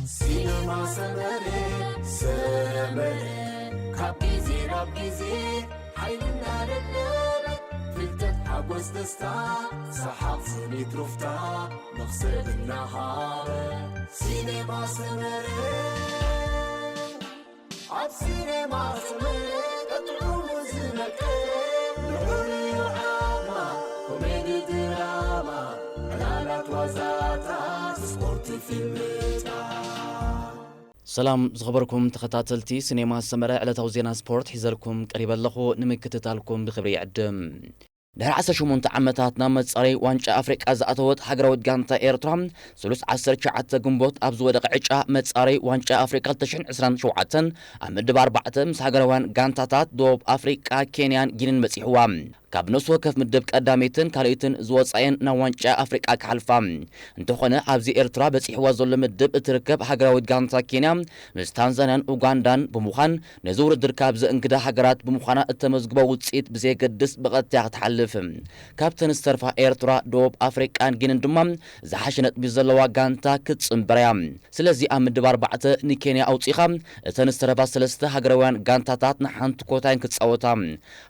ሲነማ ሰመረ፣ ሰመረ፣ ካብ ግዜ ናብ ግዜ ሓይልና ለበለበ፣ ፍልጠት፣ ሓጎስ፣ ደስታ፣ ሰሓቕ፣ ስኒት፣ ሩፍታ፣ መኽሰብ እናሃበ። ሲነማ ሰመረ፣ ኣብ ሲነማ ሰመረ፣ ቀጥዑ ዝመቀረ፣ ልዑል እዩ ዓቕማ፣ ኮሜዲ፣ ድራማ፣ ዕላላት፣ ዋዛታት፣ ስፖርት፣ ፊልምታት። ሰላም ዝኸበርኩም ተኸታተልቲ ሲኔማ ሰመረ፣ ዕለታዊ ዜና ስፖርት ሒዘልኩም ቀሪበ ኣለኹ። ንምክትታልኩም ብኽብሪ ይዕድም። ድሕሪ ዓሰርተ ሸሞንተ ዓመታት ናብ መጻረይ ዋንጫ ኣፍሪቃ ዝኣተወት ሃገራዊት ጋንታ ኤርትራ፣ ስሉስ ዓሰርተ ትሽዓተ ግንቦት ኣብ ዝወደቐ ዕጫ መጻረይ ዋንጫ ኣፍሪቃ ክልተ ሽሕን ዕስራን ሸውዓተን ኣብ ምድብ ኣርባዕተ ምስ ሃገራውያን ጋንታታት ደቡብ ኣፍሪቃ፣ ኬንያን ጊኒን በጺሕዋ። ካብ ነፍሲ ወከፍ ምድብ ቀዳመይትን ካልኣይትን ዝወጻ እየን ናብ ዋንጫ ኣፍሪቃ ክሓልፋ። እንተኾነ ኣብዚ ኤርትራ በጺሕዋ ዘሎ ምድብ እትርከብ ሃገራዊት ጋንታ ኬንያ ምስ ታንዛንያን ኡጋንዳን ብምዃን ነዚ ውድድር ካብ ዘእንግዳ ሃገራት ብምዃና እተመዝግቦ ውጽኢት ብዘየገድስ ብቐጥታ ክትሓልፍ። ካብተን ዝተርፋ ኤርትራ፣ ደቡብ ኣፍሪቃን ጊንን ድማ ዝሓሸ ነጥቢ ዘለዋ ጋንታ ክትጽንበር እያ። ስለዚ ኣብ ምድብ ኣርባዕተ ንኬንያ ኣውጺኻ እተን ዝተረፋ ሰለስተ ሃገራውያን ጋንታታት ንሓንቲ ኮታየን ክጻወታ።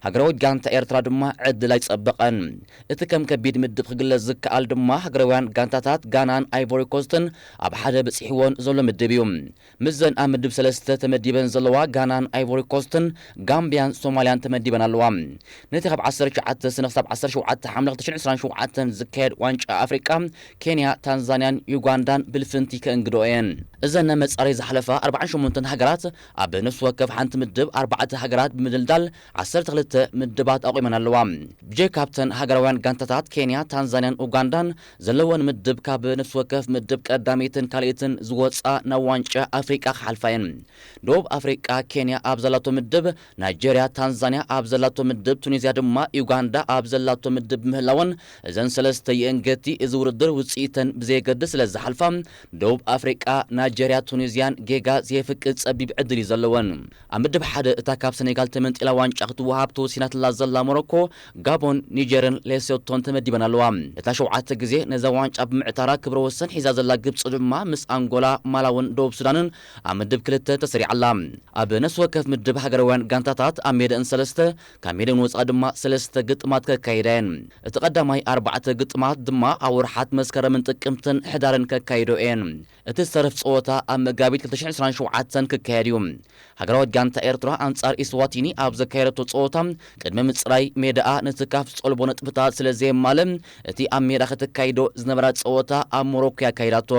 ሃገራዊት ጋንታ ኤርትራ ድማ ዕድል ኣይጸበቐን። እቲ ከም ከቢድ ምድብ ክግለጽ ዝከኣል ድማ ሃገራውያን ጋንታታት ጋናን ኣይቮሪ ኮስትን ኣብ ሓደ በጺሕዎን ዘሎ ምድብ እዩ። ምስዘን ኣብ ምድብ ሰለስተ ተመዲበን ዘለዋ ጋናን ኣይቮሪ ኮስትን ጋምብያን ሶማልያን ተመዲበን ኣለዋ። ነቲ ካብ ዓሰርተ ትሽዓተ ሰነ ክሳብ ዓሰርተ ሸውዓተ ሓምለ ክልተ ሽሕን ዕስራን ሸውዓተን ዝካየድ ዋንጫ ኣፍሪቃ ኬንያ፣ ታንዛንያን ዩጋንዳን ብልፍንቲ ከእንግድኦ እየን። እዘን ናብ መጻረይ ዝሓለፋ ኣርባዓን ሸሞንተን ሃገራት ኣብ ነፍሲ ወከፍ ሓንቲ ምድብ ኣርባዕተ ሃገራት ብምድልዳል ዓሰርተ ክልተ ምድባት ኣቑመን ኣለዋ። ብጀካ ኣብተን ሃገራውያን ጋንታታት ኬንያ፣ ታንዛንያን ኡጋንዳን ዘለወን ምድብ ካብ ነፍሲ ወከፍ ምድብ ቀዳመይትን ካልኣይትን ዝወጻ ናብ ዋንጫ ኣፍሪቃ ክሓልፋ እየን። ደቡብ ኣፍሪቃ፣ ኬንያ ኣብ ዘላቶ ምድብ፣ ናይጀርያ፣ ታንዛንያ ኣብ ዘላቶ ምድብ፣ ቱኒዝያ ድማ ዩጋንዳ ኣብ ዘላቶ ምድብ ምህላወን እዘን ሰለስተ የእንገቲ እዚ ውድድር ውጽኢተን ብዘየገድስ ስለ ዝሓልፋ ደቡብ ኣፍሪቃ፣ ናይጀርያ፣ ቱኒዝያን ጌጋ ዘየፍቅድ ጸቢብ ዕድል እዩ ዘለወን። ኣብ ምድብ ሓደ እታ ካብ ሰኔጋል ተመንጢላ ዋንጫ ክትወሃብ ተወሲናትላ ዘላ ሞሮኮ፣ ጋቦን፣ ኒጀርን ሌሶቶን ተመዲበን ኣለዋ። እታ ሸውዓተ ግዜ ነዛ ዋንጫ ብምዕታራ ክብረ ወሰን ሒዛ ዘላ ግብጺ ድማ ምስ ኣንጎላ፣ ማላውን ደቡብ ሱዳንን ኣብ ምድብ ክልተ ተሰሪዓ ኣላ። ኣብ ነፍሲ ወከፍ ምድብ ሃገራውያን ጋንታታት ኣብ ሜዳን ሰለስተ፣ ካብ ሜዳን ወጻኢ ድማ ሰለስተ ግጥማት ከካይዳ እየን። እቲ ቀዳማይ ኣርባዕተ ግጥማት ድማ ኣብ ወርሓት መስከረምን ጥቅምትን ሕዳርን ከካይዶ እየን። እቲ ዝተረፍ ጸወታ ኣብ መጋቢት ክልተ ሽሕን ዕስራን ሸውዓተን ክካየድ እዩ። ሃገራዊት ጋንታ ኤርትራ ኣንጻር ኢስዋቲኒ ኣብ ዘካየደቶ ጸወታ፣ ቅድሚ ምጽራይ ሜዳኣ ነቲ ካፍ ዝጠልቦ ነጥብታት ስለ ዘየማለ፣ እቲ ኣብ ሜዳ ከተካይዶ ዝነበራ ጸወታ ኣብ ሞሮኮ ኣካይዳቶ።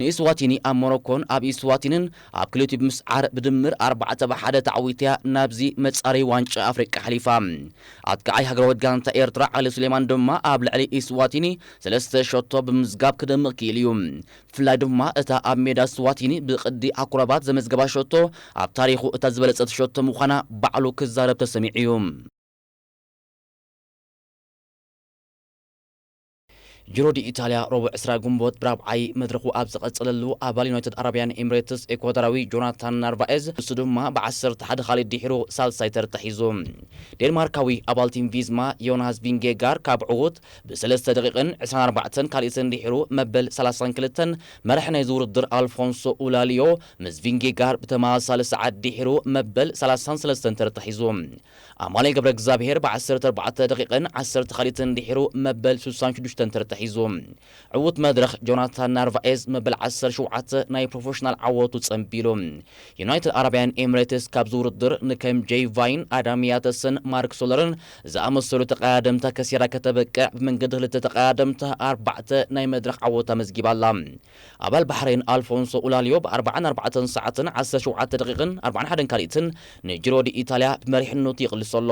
ንኢስዋቲኒ ኣብ ሞሮኮን ኣብ ኢስዋቲንን ኣብ ክልቲኡ ብምስዓር ብድምር ኣርባዕተ ብ ሓደ ተዓዊታ ናብዚ መጻረይ ዋንጫ ኣፍሪቃ ሓሊፋ። ኣጥቃዓይ ሃገራዊት ጋንታ ኤርትራ ዓሊ ሱሌማን ድማ ኣብ ልዕሊ ኢስዋቲኒ ሰለስተ ሸቶ ብምምዝጋብ ክደምቕ ክኢሉ እዩ። ብፍላይ ድማ እታ ኣብ ሜዳ ስዋቲኒ ብቅዲ ኣኩራባት ዘመዝገባ ሸቶ ኣብ ታሪኹ እታ ዝበለጸት ሸቶ ምዃና ባዕሉ ክዛረብ ተሰሚዑ እዩ። ጅሮ ዲ ኢታልያ ረቡዕ ዕስራ ግንቦት ብራብዓይ መድረኹ ኣብ ዝቐጸለሉ፣ ኣባል ዩናይትድ ኣረብያን ኤምሬትስ ኤኳዶራዊ ጆናታን ናርቫኤዝ፣ ንሱ ድማ ብ ዓሰርተ ሓደ ካልኣይ ድሒሩ ሳልሳይ ተርታ ሒዙ። ዴንማርካዊ ኣባል ቲም ቪዝማ ዮናስ ቪንጌጋር ካብ ዕዉት ብሰለስተ ደቂቕን ዕስራን ኣርባዕተን ካልኢትን ድሒሩ መበል ሰላሳን ክልተን መራሒ ናይዚ ውድድር ኣልፎንሶ ኡላልዮ ምስ ቪንጌጋር ብተመሳሳሊ ሰዓት ድሒሩ መበል ሰላሳን ሰለስተን ተርታ ሒዙ። ኣማኑኤል ገብረ እግዚኣብሄር ብ ዓሰርተ ኣርባዕተ ደቂቕን ዓሰርተ ካልኢትን ድሒሩ መበል ስሳን ሽዱሽተን ተርታ ሒዙ። ዕዉት መድረኽ ጆናታን ናርቫኤዝ መበል ዓሰርተ ሸውዓተ ናይ ፕሮፌሽናል ዓወቱ ጸንቢሉ። ዩናይትድ ኣረብያን ኤምሬትስ ካብዚ ውድድር ንከም ጄይ ቫይን፣ ኣዳም ያተስን ማርክ ሶለርን ዝኣመሰሉ ተቐዳደምታ ከሲራ ከተበቅዕ ብመንገዲ ክልተ ተቐዳደምታ ኣርባዕተ ናይ መድረኽ ዓወት ኣመዝጊባ ኣላ። ኣባል ባሕሬን ኣልፎንሶ ኡላልዮ ብ ኣርባዓን ኣርባዕተን ሰዓትን ዓሰርተ ሸውዓተ ደቂቕን ኣርባዓን ሓደን ካልኢትን ንጂሮ ዲ ኢታልያ ብመሪሕነቱ ይቕልሶ ኣሎ።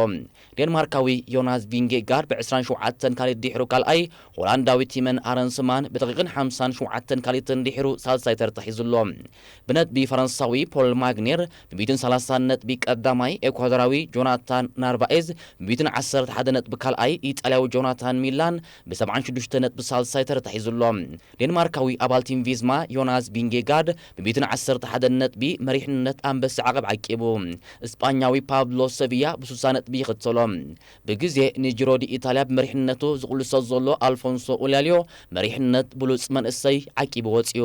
ዴንማርካዊ ዮናስ ቪንጌጋርድ ብ ዕስራን ሸውዓተን ካልኢት ድሒሩ ካልኣይ፣ ሆላንዳዊ ቲመን ኣረንስማን ብደቂቕን ሓምሳን ሸውዓተን ካልኢትን ድሒሩ ሳልሳይ ተርታ ሒዙ ኣሎ። ብነጥቢ ፈረንሳዊ ፖል ማግኔር ብ ሚእትን ሰላሳን ነጥቢ ቀዳማይ፣ ኤኳዶራዊ ጆናታን ናርቫኤዝ ብ ሚእትን ዓሰርተ ሓደ ነጥቢ ካልኣይ፣ ኢጣልያዊ ጆናታን ሚላን ብ ሰብዓን ሽዱሽተ ነጥቢ ሳልሳይ ተርታ ሒዙ ኣሎ። ዴንማርካዊ ኣባል ቲም ቪዝማ ዮናስ ቪንጌጋርድ ብ ሚእትን ዓሰርተ ሓደን ነጥቢ መሪሕነት ኣንበሳ ዓቐብ ዓቂቡ። እስጳኛዊ ፓብሎ ሰቪያ ብ ስሳ ነጥቢ ይኽተሎ። ብግዜ ንጂሮ ዲ ኢታልያ ብመሪሕነቱ ዝቕልሶ ዘሎ ኣልፎንሶ ኦላልዮ መሪሕነት ብሉጽ መንእሰይ ዓቂቡ ወጺኡ።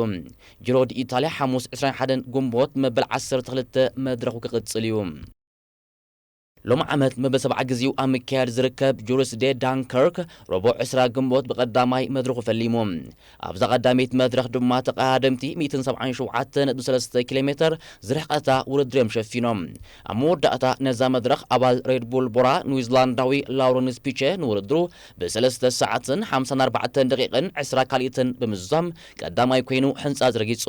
ጂሮ ዲ ኢታልያ ሓሙስ ዕስራን ሓደን ግንቦት መበል ዓሰርተ ክልተ መድረኹ ክቕጽል እዩ። ሎም ዓመት መበል ሰብዓ ግዜኡ ኣብ ምክያድ ዝርከብ ጁርስ ዴ ዳንከርክ ረቡዕ ዕስራ ግንቦት ብቐዳማይ መድረኹ ፈሊሙ። ኣብዛ ቀዳመይቲ መድረኽ ድማ ተቐዳደምቲ ሚእትን ሰብዓን ሸውዓተ ነጥቢ ሰለስተ ኪሎ ሜተር ዝርሕቐታ ውድድር እዮም ሸፊኖም። ኣብ መወዳእታ ነዛ መድረኽ ኣባል ሬድ ቡል ቦራ ኒውዚላንዳዊ ላውረንስ ፒቸ ንውድድሩ ብሰለስተ ሰዓትን ሓምሳን ኣርባዕተን ደቂቕን ዕስራ ካልኢትን ብምዝዛም ቀዳማይ ኮይኑ ሕንጻ ዝረጊጹ።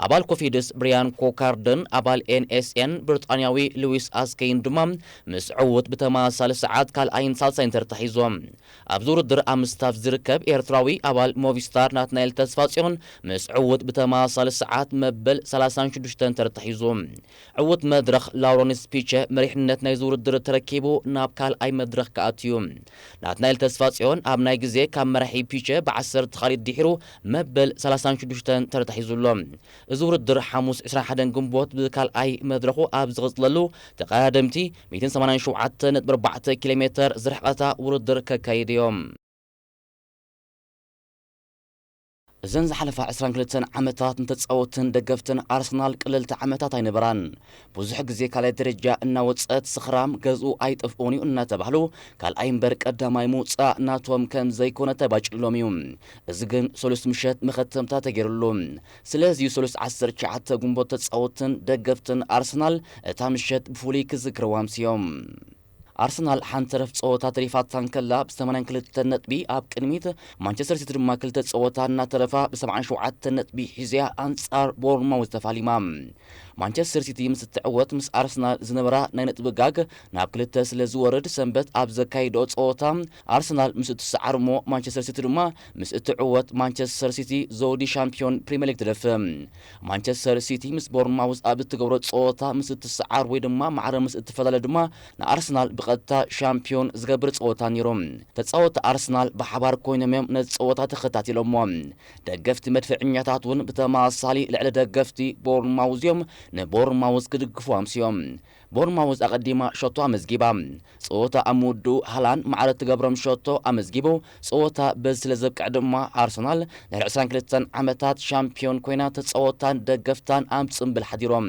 ኣባል ኮፊድስ ብሪያን ኮካርድን ኣባል ኤን ኤስ ኤን ብሪጣንያዊ ሉዊስ ኣስኬይን ድማ ምስ ዕዉት ብተመሳሳሊ ሰዓት ካልኣይን ሳልሳይን ተርታ ሒዞም። ኣብዚ ውድድር ኣብ ምስታፍ ዝርከብ ኤርትራዊ ኣባል ሞቪስታር ናትናኤል ተስፋጽዮን ምስ ዕዉት ብተመሳሳሊ ሰዓት መበል ሰላሳን ሽዱሽተን ተርታ ሒዙ። ዕዉት መድረኽ ላውረንስ ፒቸ መሪሕነት ናይዚ ውድድር ተረኪቡ ናብ ካልኣይ መድረኽ ክኣቱ እዩ። ናትናኤል ተስፋጽዮን ኣብ ናይ ግዜ ካብ መራሒ ፒቸ ብዓሰርተ ካልኢት ድሒሩ መበል ሰላሳን ሽዱሽተን ተርታ ሒዙ ኣሎ። እዚ ውድድር ሓሙስ ዕስራን ሓደን ግንቦት ብካልኣይ መድረኹ ኣብ ዝቕጽለሉ ተቐዳደምቲ ሚእትን ሰማንያን ሸውዓተ ነጥቢ ኣርባዕተ ኪሎ ሜተር ዝርሕቐታ ውድድር ከካይድ እዮም። እዘን ዝሓለፋ ዕስራን ክልተን ዓመታት ንተጻወትን ደገፍትን ኣርሰናል ቀለልቲ ዓመታት ኣይነበራን። ብዙሕ ግዜ ካልኣይ ደረጃ እናወጸት ስኽራም ገዝኡ ኣይጠፍኦን እዩ እናተባህሉ ካልኣይ እምበር ቀዳማይ ምውጻእ ናቶም ከም ዘይኮነ ተባጭሎም እዩ። እዚ ግን ሰሉስ ምሸት መኸተምታ ተገይሩሉ። ስለዚ ሰሉስ ዓሰርተ ትሽዓተ ግንቦት ተጻወትን ደገፍትን ኣርሰናል እታ ምሸት ብፍሉይ ክዝክርዋ ኣምስዮም። ኣርሰናል ሓንቲ ተረፍ ጸወታ ተሪፋታ እንከላ ብ ሰማንያን ክልተን ነጥቢ ኣብ ቅድሚት፣ ማንቸስተር ሲቲ ድማ ክልተ ጸወታ እናተረፋ ብ ሰብዓን ሸውዓተን ነጥቢ ሒዝያ ኣንጻር ቦርንማውዝ ተፋሊማ። ማንቸስተር ሲቲ ምስ እትዕወት ምስ ኣርሰናል ዝነበራ ናይ ነጥቢ ጋግ ናብ ክልተ ስለ ዝወርድ ሰንበት ኣብ ዘካይድኦ ጸወታ ኣርሰናል ምስ እትሰዓር እሞ ማንቸስተር ሲቲ ድማ ምስ እትዕወት ማንቸስተር ሲቲ ዘውዲ ሻምፒዮን ፕሪምየር ሊግ ትደፍእ። ማንቸስተር ሲቲ ምስ ቦርንማውዝ ኣብ እትገብሮ ጸወታ ምስ እትሰዓር ወይ ድማ ማዕረ ምስ እትፈላለ ድማ ንኣርሰናል ብቐጥታ ሻምፒዮን ዝገብር ጸወታ ነይሩ። ተጻወትቲ ኣርሰናል ብሓባር ኮይኖም እዮም ነዚ ጸወታ ተኸታቲሎሞ። ደገፍቲ መድፈዕኛታት እውን ብተመሳሳሊ ልዕሊ ደገፍቲ ቦርንማውዝ እዮም ንቦርንማውዝ ክድግፉ ኣምስዮም። ቦርንማውዝ ኣቐዲማ ሸቶ ኣመዝጊባ። ጸወታ ኣብ ምውድኡ ሃላንድ ማዕረ እትገብሮም ሸቶ ኣመዝጊቡ፣ ጸወታ በዚ ስለ ዘብቅዕ ድማ ኣርሰናል ድሕሪ ዕስራን ክልተን ዓመታት ሻምፒዮን ኮይና ተጻወትታን ደገፍታን ኣብ ጽምብል ሓዲሮም።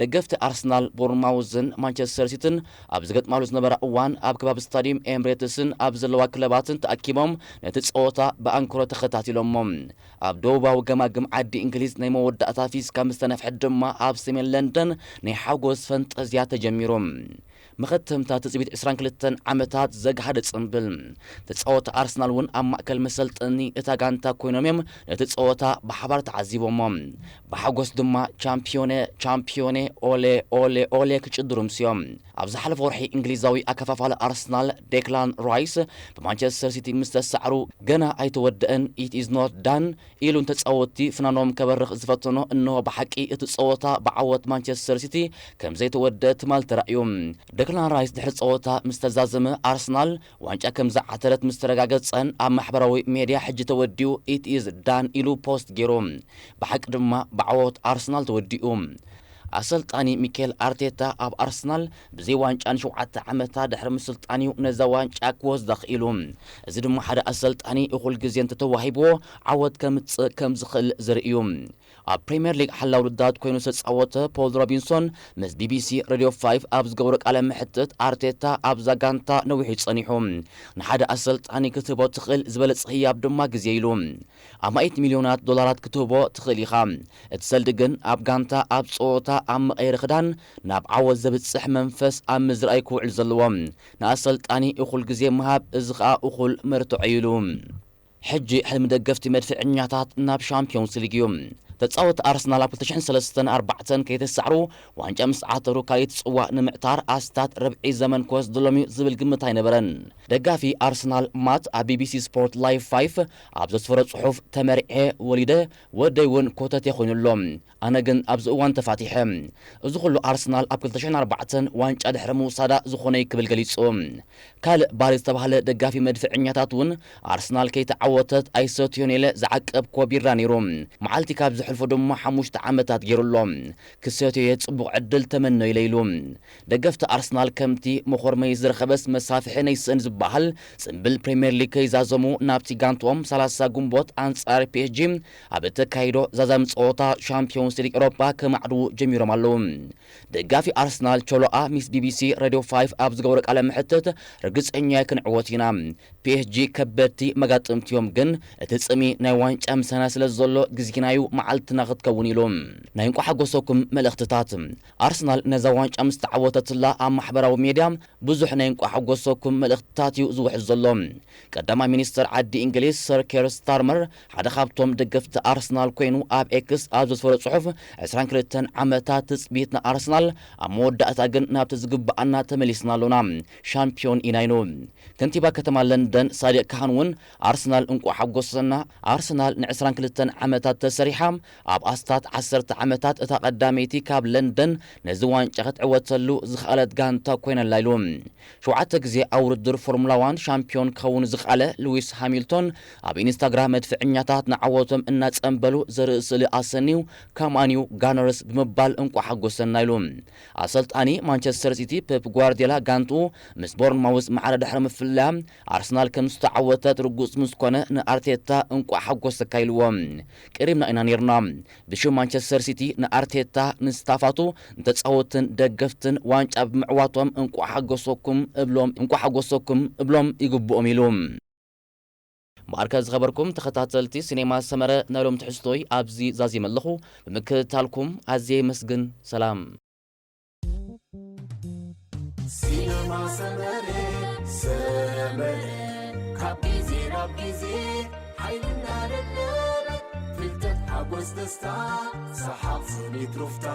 ደገፍቲ ኣርሰናል፣ ቦርንማውዝን ማንቸስተር ሲቲን ኣብ ዝገጥማሉ ዝነበራ እዋን ኣብ ከባቢ ስታዲየም ኤምሬትስን ኣብ ዘለዋ ክለባትን ተኣኪቦም ነቲ ጸወታ ብኣንክሮ ተኸታቲሎሞ። ኣብ ደቡባዊ ገማግም ዓዲ እንግሊዝ ናይ መወዳእታ ፊስካ ምስ ተነፍሐት ድማ ኣብ ሰሜን ለንደን ናይ ሓጎስ ፈንጠዝያ ተጀሚሩ። መኸተምታ ትጽቢት ዕስራን ክልተን ዓመታት ዘግሃደ ጽምብል። ተጻወቲ ኣርሰናል እውን ኣብ ማእከል መሰልጠኒ እታ ጋንታ ኮይኖም እዮም ነቲ ጸወታ ብሓባር ተዓዚቦሞ። ብሓጎስ ድማ ቻምፒዮነ፣ ቻምፒዮነ፣ ኦሌ፣ ኦሌ፣ ኦሌ ክጭድሩ ኣምስዮም። ኣብ ዝሓለፈ ወርሒ እንግሊዛዊ ኣከፋፋሊ ኣርሰናል ዴክላን ራይስ ብማንቸስተር ሲቲ ምስ ተሳዕሩ ገና ኣይተወደአን፣ it is not done ኢሉ ንተጻወትቲ ፍናኖም ከበርኽ ዝፈተኖ እንሆ ብሓቂ እቲ ጸወታ ብዓወት ማንቸስተር ሲቲ ከም ዘይተወደአ ትማል ተራእዩ። ዴክላን ራይስ ድሕሪ ጸወታ ምስ ተዛዘመ ኣርሰናል ዋንጫ ከም ዝዓተረት ምስ ተረጋገጸን ኣብ ማሕበራዊ ሜድያ ሕጂ ተወዲኡ it is done ኢሉ ፖስት ገይሩ። ብሓቂ ድማ ብዓወት ኣርሰናል ተወዲኡ። ኣሰልጣኒ ሚኬል ኣርቴታ ኣብ ኣርሰናል ብዘይ ዋንጫ ንሸውዓተ ዓመታ ድሕሪ ምስልጣን እዩ ነዛ ዋንጫ ክወስዳ ክኢሉ። እዚ ድማ ሓደ ኣሰልጣኒ እኹል ግዜ እንተተዋሂብዎ ዓወት ከምጽእ ከም ዝኽእል ዘርኢ እዩ። ኣብ ፕሪምየር ሊግ ሓላው ውድድራት ኮይኑ ዝተጻወተ ፖል ሮቢንሶን ምስ ቢቢሲ ሬድዮ ፋይቭ ኣብ ዝገብሮ ቃለ መሕትት ኣርቴታ ኣብዛ ጋንታ ነዊሕ እዩ ጸኒሑ። ንሓደ ኣሰልጣኒ ክትህቦ ትኽእል ዝበለጸ ህያብ ድማ ግዜ ኢሉ። ኣማኢት ሚልዮናት ዶላራት ክትህቦ ትኽእል ኢኻ። እቲ ሰልዲ ግን ኣብ ጋንታ፣ ኣብ ጸወታ፣ ኣብ መቐየሪ ክዳን፣ ናብ ዓወት ዘብጽሕ መንፈስ ኣብ ምዝራእ ክውዕል ዘለዎ። ንኣሰልጣኒ እኹል ግዜ ምሃብ፣ እዚ ኸኣ እኹል መርትዖ እዩ ኢሉ። ሕጂ ሕልሚ ደገፍቲ መድፍዕኛታት ናብ ሻምፒዮንስ ሊግ እዩ። ተጻወቲ ኣርሰናል ኣብ ክልተ ሽሕን ሰለስተን ኣርባዕተን ከይተሳዕሩ ዋንጫ ምስ ዓተሩ ካልኣይቲ ጽዋእ ንምዕታር ኣስታት ርብዒ ዘመን ክወስደሎም እዩ ዝብል ግምት ኣይነበረን። ደጋፊ ኣርሰናል ማት ኣብ ቢቢሲ ስፖርት ላይቭ ፋይፍ ኣብ ዘስፈሮ ጽሑፍ፣ "ተመርዔ፣ ወሊደ፣ ወደይ እውን ኮተቴ ኮይኑ ኣሎ። ኣነ ግን ኣብዚ እዋን ተፋቲሐ። እዚ ኩሉ ኣርሰናል ኣብ ክልተ ሽሕን ኣርባዕተን ዋንጫ ድሕሪ ምውሳዳ ዝኾነ እዩ" ክብል ገሊጹ። ካልእ ባሪ ዝተባህለ ደጋፊ መድፍዕኛታት እውን ኣርሰናል ከይተዓወተት ኣይሰትዮን ኢለ ዝዓቀብኮ ቢራ ነይሩ። መዓልቲ ካብ ዝሕል ኣሕሊፉ ድማ ሓሙሽተ ዓመታት ገይሩ ኣሎ። ክሰትዮ እየ፣ ጽቡቕ ዕድል ተመነዩለይ ኢሉ። ደገፍቲ ኣርሰናል ከምቲ መኾርመይ ዝረኸበስ መሳፍሒ ነይስእን ዝበሃል፣ ጽምብል ፕሪምየር ሊግ ከይዛዘሙ ናብቲ ጋንትኦም ሰላሳ ግንቦት ኣንጻር ፒ ኤስ ጂ ኣብ እተካይዶ ዛዛሚ ጸወታ ሻምፒዮንስ ሊግ ኤውሮጳ ከማዕድዉ ጀሚሮም ኣለዉ። ደጋፊ ኣርሰናል ቾሎኣ ምስ ቢ ቢ ሲ ሬድዮ ፋይቭ ኣብ ዝገበሮ ቃለ መሕትት፣ "ርግጸኛ ክንዕወት ኢና። ፒ ኤስ ጂ ከበድቲ መጋጥምቲ እዮም፣ ግን እቲ ጽምኢ ናይ ዋንጫ ምሳና ስለ ዘሎ ግዜናዩ መዓልትና ክትከውን" ኢሉ። ናይ እንቋ ሓጎሰኩም መልእኽትታት። ኣርሰናል ነዛ ዋንጫ ምስ ተዓወተትላ ኣብ ማሕበራዊ ሜድያ ብዙሕ ናይ እንቋ ሓጎሰኩም መልእኽትታት እዩ ዝውሕዝ ዘሎ። ቀዳማይ ሚኒስተር ዓዲ እንግሊዝ ሰር ኬር ስታርመር ሓደ ካብቶም ደገፍቲ ኣርሰናል ኮይኑ ኣብ ኤክስ ኣብ ዘስፈሮ ጽሑፍ፣ "ዕስራን ክልተን ዓመታት ትጽቢት ንኣርሰናል፣ ኣብ መወዳእታ ግን ናብቲ ዝግብኣና ተመሊስና ኣሎና፣ ሻምፒዮን ኢና" ኢሉ። ከንቲባ ከተማ ለንደን ሳዲቅ ካህን እውን፣ "ኣርሰናል እንቋዕ ሓጎሰና፣ ኣርሰናል ን22 ዓመታት ተሰሪሓ፣ ኣብ ኣስታት ዓሰርተ ዓመታት እታ ቀዳመይቲ ካብ ለንደን ነዚ ዋንጫ ክትዕወተሉ ዝኸኣለት ጋንታ ኮይና ኣላ" ኢሉ። ሸውዓተ ግዜ ኣብ ውድድር ፎርሙላ ዋን ሻምፒዮን ክኸውን ዝኸኣለ ሉዊስ ሃሚልቶን ኣብ ኢንስታግራም መድፍዕኛታት ንዓወቶም እናጸንበሉ ዘርኢ ስእሊ ኣሰንዩ፣ "Come on you Gunners" ብምባል እንቋዕ ሓጎሰና ኢሉ። ኣሰልጣኒ ማንቸስተር ሲቲ ፔፕ ጓርዲዮላ ጋንትኡ ምስ ቦርንማውዝ ማዕረ ድሕሪ ምፍላያ ኣርሰናል ከም ዝተዓወተት ርጉጽ ምስ ኮነ ንኣርቴታ እንቋዕ ሓጎሰካ ኢልዎ። "ቀሪብና ኢና ነይርና። ብሽም ማንቸስተር ሲቲ ንኣርቴታ፣ ንስታፋቱ፣ ንተጻወትን ደገፍትን ዋንጫ ብምዕዋቶም እንቋዕ ሓጎሰኩም እብሎም፣ እንቋዕ ሓጎሰኩም እብሎም ይግብኦም" ኢሉ። እምበኣርከ ዝኸበርኩም ተኸታተልቲ ሲኔማ ሰመረ፣ ናይ ሎም ትሕዝቶይ ኣብዚ ዛዚመ ኣለኹ። ብምክትታልኩም ኣዝየ የመስግን። ሰላም። ሲነማ ሰመረ፣ ሰመረ፣ ካብ ግዜ ናብ ግዜ ሓይልና ለመደ። ፍልጠት፣ ሓጎስ፣ ደስታ፣ ሰሓቕ፣ ስኒት፣ ሩፍታ፣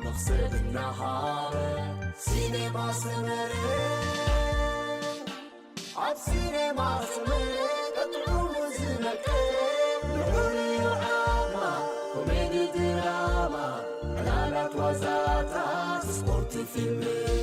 መኽሰብ እናሃበ። ሲነማ ሰመረ፣ ኣብ ሲነማ ሰመረ፣ ቀጥዑ ዝመቀ። ልዑል እዩ ዓቕማ፣ ኮሜዲ፣ ድራማ፣ ዕላላት፣ ዋዛታት፣ ስፖርት፣ ፊልም።